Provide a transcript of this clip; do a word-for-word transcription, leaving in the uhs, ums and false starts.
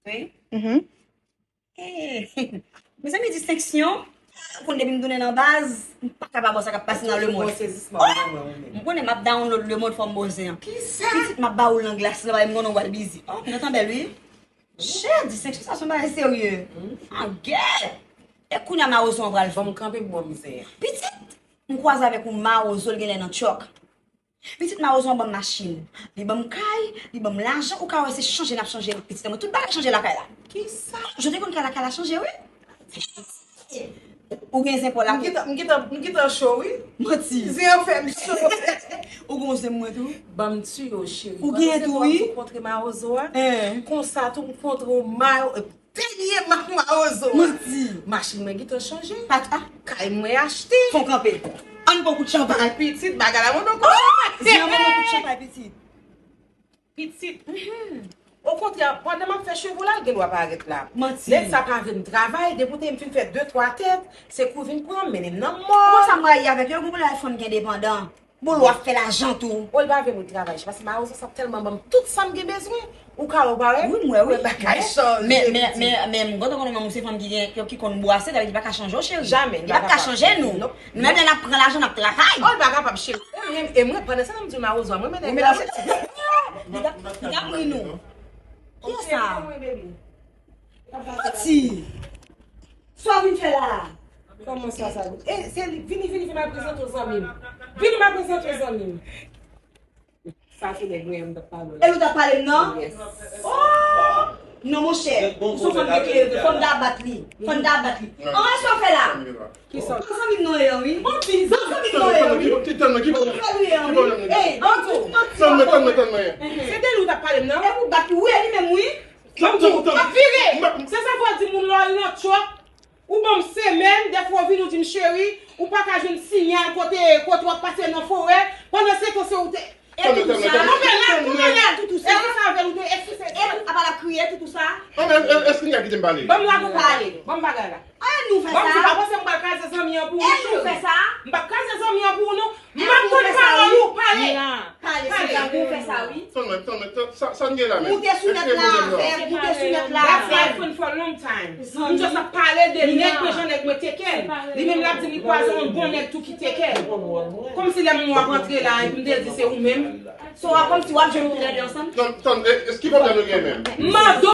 Wi. Mhm. Eh, mezanmi, distenksyon. Ou konn depi m tounen nan baz, m pa ka pa wè sa k ap pase nan lemond. M konnen m ap download lemond, fò m bozen an. Kisa? Pitit, m ap ba ou l nan glas la, m konnen w pral bizi. Oh, nou tan bèl, wi. Chè, distenksyon, sa se yon bagay serye. Angèl! E kounye a mawozo an pral fou. Ban m kanpe pou mwen, mizè. Pitit, m kwaze avèk yon mawozo, l genlè nan tchòk. Pitit, mawozo an ban m machin. Li ban m kay, li ban m lajan, ou ka wè se chanje n ap chanje pitit mwen. Tout bagay chanje lakay la. Kisa? Jan te konn kay lakay la chanje, wi. Ou gen zen pò la. M gentan, m gentan, m gentan cho, wi. Manti. Zen an fè m cho. Ou gen zen mwen tou. Ban m tiye w, cheri. Ou gen tou, wi. Kontre mawozo a. Konsa tou, m kontre w mayo. Dènye mak mawozo a. Manti. Machin mwen gentan chanje. Pat a. Kay mwen achte. Fon kanpe. Ann pran kout chanpay. Pitit, bagay la mwen poko. Zen an ban mwen kout chanpay, pitit. Pitit. Okontrè, pandan m ap fè cheve w la, l gen dwa parèt la. Manti. Nèg sa pa vle m travay, depi w te m fin fè de twa tèt, se kou vin pran m, mennen m nan mò. Konsa m rayi avèk yo, gon pou lè fanm ki endepandan. Bon, l w ap fè lajan tou. O, l pa vle mwen travay, paske mawozo sa tèlman ban m tout sa m gen bezwen. Ou ka wè, ou pa wè? Wi, m wè, wi. Bagay chanje, men, men, men, men, m kontan konnen manman se fanm ki gen, ki, ki konn bwase, sa vle di li pa ka chanje w, cheri. Jamè, li pa ka chanje nou. Nou menm lè n ap pran lajan, n ap travay. O, l pa kapab, cheri. E mwen, e mwen, pandan sa, m di mawozo a, mwen, men nèg la. Li t ap, li t ap ri nou. Kiyès sa? Manti! Sa w vin fè la a? Kòman sa, sa? E, se li, vini, vini, vini, m ap prezante w zanmi m. Vini, m ap prezante w zanmi m. Sa se nèg mwen an m t ap pale w la. E ou t ap pale m nan? Yes. Oh! Non, monchè, ou se fanm eklere, fanm ta bat li. Fanm ta bat li. An, sa w fè la? Kisa? Zanmi m non e an, wi. Zanmi m non e an, wi. Ki pwoblèm nou gen? Ki pwoblèm nou gen? Ey, tann mwen, tann mwen, tann mwen. Se de li ou t ap pale m nan? E pou bat li, wi, e li menm, wi. Tann mwen, tann mwen. M ap vire. Se sa fò di moun lè w al nan tchòk, ou ban m semèn, dèfwa w vini w di m, cheri, ou pa ka jwenn siyal kote, kote w ap pase nan forè, pandan se tan se ou te. E toutou sa. Anben la, toutou sa. E se sa avè l ou te eksplike. E apa l ap kriye, toutou sa? Anben, èske n ka kite m pale? Ban m la pou pale. Ban m bagay la. An nou fè sa. Ban m di, pa panse m pral kraze zanmi an pou ou, cheri. E nou fè sa. M p ap kraze zanmi an pou ou, non. M p ap tann pawòl ou, pale. Pale, se pou fè sa, wi. Tann mwen, tann mwen, tann, sa, sa n gen la menm? Moute sou nèt la, moute sou nèt la. That's my friend for a long time. M just ap pale de nèg mwen, jan nèg mwen teke l. Li menm l ap di li kwaze yon bon nèg tou ki teke l. Kòmsi lè m w ap rantre la, epi m te di se ou menm. So, a kòmsi w ap jwenn nou tou lè de ansanm? Tann, tann, e, e, ki pwoblèm nou gen menm? M mande w